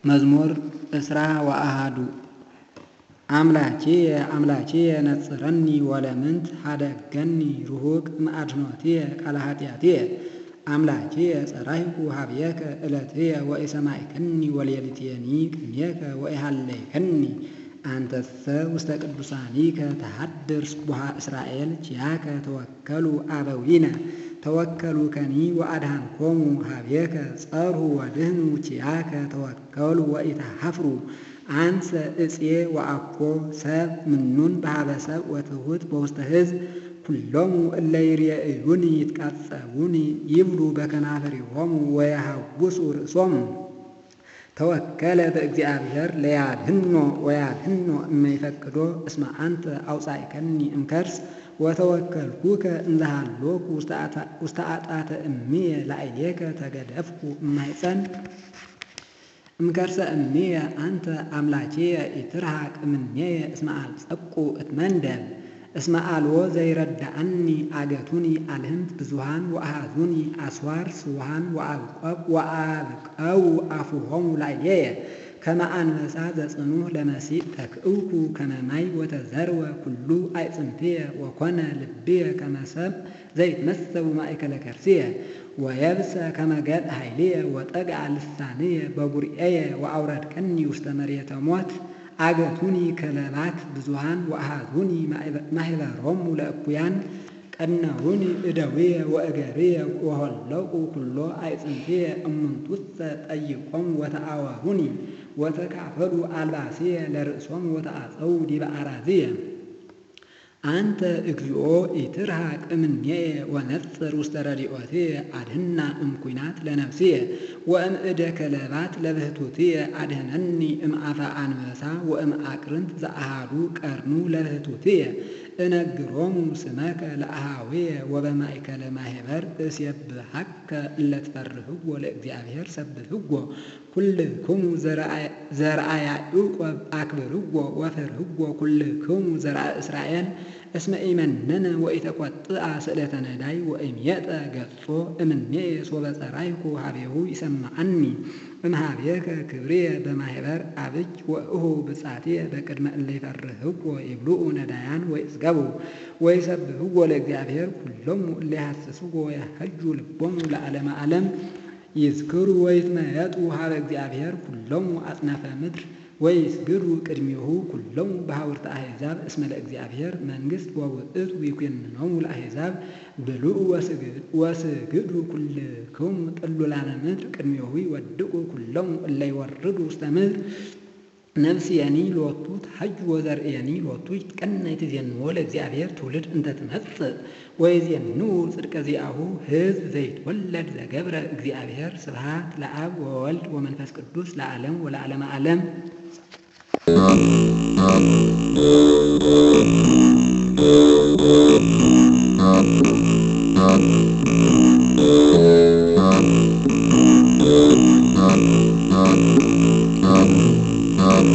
መዝሙር 21። አምላኪየ አምላኪየ ነጽረኒ ወለምንት ሀደገኒ ርሁቅ እምአድኅኖትየ ቃለ ኃጢአትየ። አምላኪየ ጸራይኩ ሀብየከ ዕለትየ ወኢሰማዕከኒ ወሌሊትየኒ ቅኔከ ወኢሃለይከኒ። አንተሰ ውስተ ቅዱሳኒከ ተሃድር ስቡሐ እስራኤል ኪያከ ተወከሉ አበዊነ ተወከሉከኒ ወአድኃንኮሙ ሀብየከ ጸርሁ ወድህኑ ኪያከ ተወከሉ ወኢተሃፍሩ። አንሰ እፄ ወአኮ ሰብ ምኑን በሀበ ሰብ ወትሑት በውስተ ሕዝብ። ኩሎሙ እለ ይሬእዩኒ ይትቃጸዉኒ ይብሉ በከናፍሪሆሙ ወየሐውሱ ርእሶሙ። ተወከለ በእግዚአብሔር ለያድኅኖ ወያድኅኖ እመ ይፈቅዶ እስመ አንተ አውፃእከኒ እምከርስ ወተወከልኩከ እንዘ ሀሎኩ ውስተ አጣተ እምየ ላዕሌከ ተገደፍኩ እማኅፀን እምከርሰ እምየ። አንተ አምላኪየ ኢትርሐቅ እምኔየ እስመ አልጸቁ እትመንደብ። እስመ አልቦ ዘይረዳእኒ አገቱኒ አልህምት ብዙኃን ወአኀዙኒ አስዋር ስውሃን ወአብቀው አፉሆሙ ላዕሌየ። ከመ አንበሳ ዘጽኑዕ ለመሲጥ ተክእውኩ ከመ ማይ ወተዘርወ ኩሉ አዕጽምትየ ወኮነ ልብየ ከመ ሰብእ ዘይትመሰው ማእከለ ከርስየ። ወየብሰ ከመ ገጽ ኃይልየ ወጠግዐ ልሳንየ በጉርኤየ ወአውረድከኒ ውስተ መሬተ ሞት። አገቱኒ ከለባት ብዙኃን ወአኀዙኒ ማኅበሮሙ ለእኩያን። ቀነውኒ እደዊየ ወእገርየ ወሆለቁ ኩሎ አዕጽምትየ። እሙንቱሰ ጠይቆሙ ወተአወሩኒ ወተካፈሉ አልባስየ ለርእሶሙ ወተአፀዉ ዲበ አራዝየ። አንተ እግዚኦ ኢትርሐቅ እምኔየ ወነጽር ውስተ ረድኤትየ። አድኅና እምኩናት ለነፍስየ ወእምእደ ከለባት ለብህቱትየ። አድኅነኒ እምአፈ አንበሳ ወእምአቅርንት ዘአሃዱ ቀርኑ ለብህቱትየ። እነግሮሙ ስመከ ለአኀውየ ወበማእከለ ማኅበር እስየብሐከ እለ ትፈርህዎ ለእግዚአብሔር ሰብህዎ። ኩልክሙ ዘርአ ያዕቆብ አክብርዎ ወፍርህዎ ኩልክሙ ዘርአ እስራኤል። እስመ ኢመነነ ወኢተቈጥአ ስእለተ ነዳይ ወኢምየጠ ገጾ እምኔየ ሶበ ጸራይኩ ሀቤሁ ይሰምዐኒ። እምኀቤከ ክብርየ በማኅበር አብጅ ወእሁ ብጻትየ በቅድመ እለ ይፈርህዎ ይብልዑ ነዳያን ወይጽገቡ። ወይሰብህዎ ለእግዚአብሔር ኩሎሙ እለ ይሐስስዎ ወያሀጁ ልቦሙ ለዓለመ ዓለም። ይዝክሩ ወይትመየጡ ሀበ እግዚአብሔር ኩሎሙ አጽናፈ ምድር ወይስግዱ ቅድሜሁ ኩሎሙ በሐውርተ አሕዛብ። እስመ ለእግዚአብሔር መንግሥት ወውእቱ ይኩንኖሙ ለአሕዛብ። ብልዑ ወስግዱ ኩልክሙ ጥሉላነ ምድር ቅድሜሁ ይወድቁ ኩሎሙ እለ ይወርዱ ውስተ ምድር። ነፍስየኒ ሎቱ ተሐዩ ወዘርእየኒ ሎቱ ይትቀነይ ትዜንዎ ለእግዚአብሔር ትውልድ እንተ ትመጽእ ወይዜንዉ ጽድቀ ዚአሁ ሕዝብ ዘይትወለድ ዘገብረ እግዚአብሔር። ስብሐት ለአብ ወወልድ ወመንፈስ ቅዱስ ለዓለም ወለዓለመ ዓለም።